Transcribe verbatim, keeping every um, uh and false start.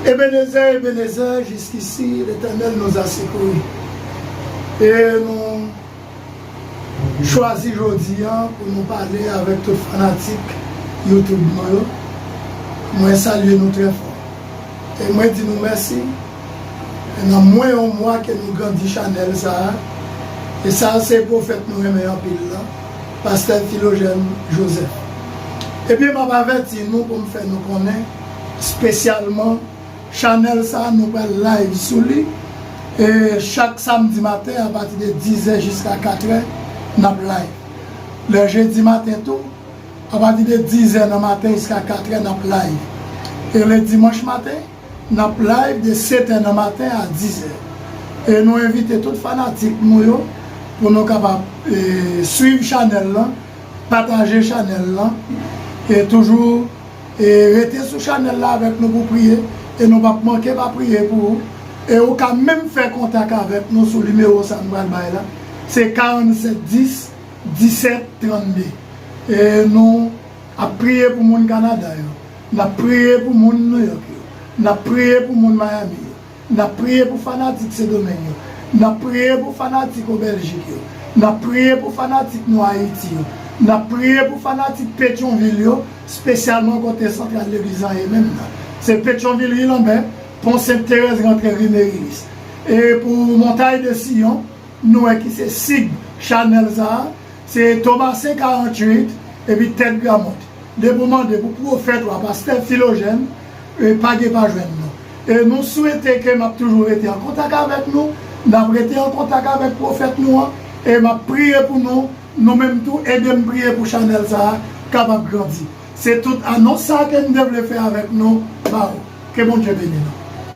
Ebenezè, Ebenezè, jiskisi Letènèl nou a sekouri. E nou chwazi jodi a pou nou pale avèk tout fanatik YouTube nou yo. Mwen salye nou trè fò. E mwen di nou mèsi. Nan mwen yon mwa ke nou grandi chanèl sa a. E sa a se pwofèt nou renmen anpil la, Pastè Philogène Joseph. Ebyen, m ap avèti nou pou m fè nou konnen espesyalman chanèl sa a, nou pral live sou li. E chak samdi maten, apati de dizè jiska katrè, n ap live. Lè jedi maten tou, apati de dizè nan maten jiska katrè, n ap live. E le dimanch maten, n ap live de setè nan maten a dizè. E nou envite tout fanatik nou yo pou nou kapab e, swiv chanèl lan, pataje chanèl lan, e toujou e, rete sou chanèl la avèk nou pou priye, e nou p ap manke pa priye pou ou. E ou ka menm fè kontak avèk nou sou nimewo sa a m pral bay la, se karannsèt dis disèt trannde. E nou ap priye pou moun Kanada yo. N ap priye pou moun New York yo. N ap priye pou moun Miami yo. N ap priye pou fanatik Sendomeng yo. N ap priye pou fanatik o Bèljik yo. N ap priye pou fanatik nou Ayiti yo. N ap priye pou fanatik Petyonvil yo, espesyalman kote santral legliz lan ye menm nan. Se Petyonvil, Ri Lanbè, Pon Sent Terèz, rantre Ri Merilis. E pou Montay de Siyon, nou wè ki se sib chanèl sa a, se Tomasen karanntuit epi Tèt Gramont. Depi w mande pou pwofèt ou a, Pastè Philogène, e pa gen pa jwenn nou. E nou swete ke n ap toujou rete an kontak avèk nou, n ap rete an kontak avèk pwofèt nou an, e m ap priye pou nou, nou menm tou, ede m priye pou chanèl sa a kapab grandi. Se tout anons sa a ke m te vle fè avèk nou ba ou. Ke Bondye beni nou.